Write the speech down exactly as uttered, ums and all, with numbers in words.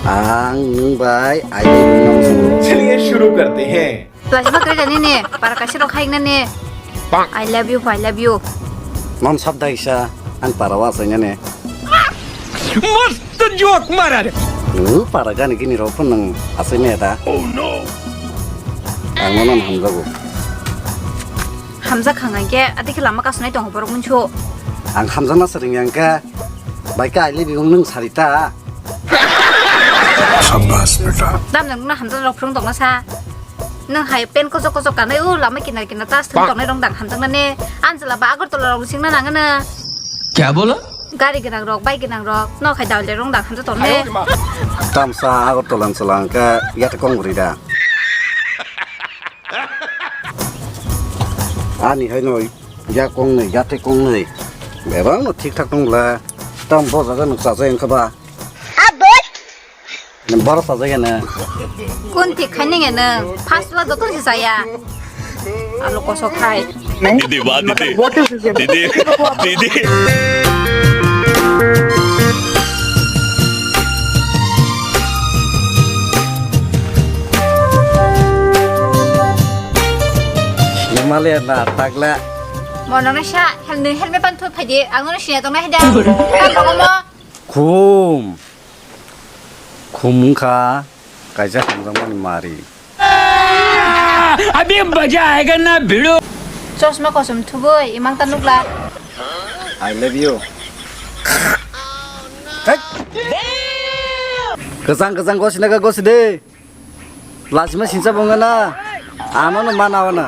Ang nwng bai I love you nang swngo. चलिए शुरू करते हैं। Lajima kwrwi da nini, para kaisa rok hai nani. I love you, I love you. Non sab daisa, ang para wa asai nani. मस्त जोक मारा रे। Nwng para gani gini rok phun nwng asai ne da. Oh no. Ang nono hamjago. Hamjak khang hwnkhe, adi khe lama kasonai tongo borok munso. Ang hamjakna swrwng yang khe, bai khe I love you nwng sari ta. Sabbas beta. Dam nang na hamjak rok phurung tongna sa. Nwng hai pen kosok kosok kanai u lama kinar kinar tas thung tongnai rong dang hamjaknani. Anjala ba Agartala rok singna nangana. Kya bola? Gari gwnang rok, bike gwnang rok, no khai daule rong dang hamjak tongnai. Tamsa Agartala Anjala hwnkhe yate kong bwrwi da. Ani hai noi, ya kong nai, ya te kong nai. Bebang no thik thak tong le. Tam bo jaga nuk sa jai wngkha ba. Nang baro sajagana. Kun thik khai nang eno, first la joto se saya. Alo kosok khai. Didi, ba, didi. Didi, didi. Himalaya na takla. Mono na sa, hel ni helmet pan thu phai di, ang no siya tong na hida. Kan ko mo. Khum. Khum wngkha kaisa hamjakmani mari. अभी मजा आएगा ना भिड़ो। Chosma kosom thubui, imang ta nukla. I love you. Thak. Kwchang kwchang gosi naga gosi de. Lachima sincha bongana. Ano no mana wana.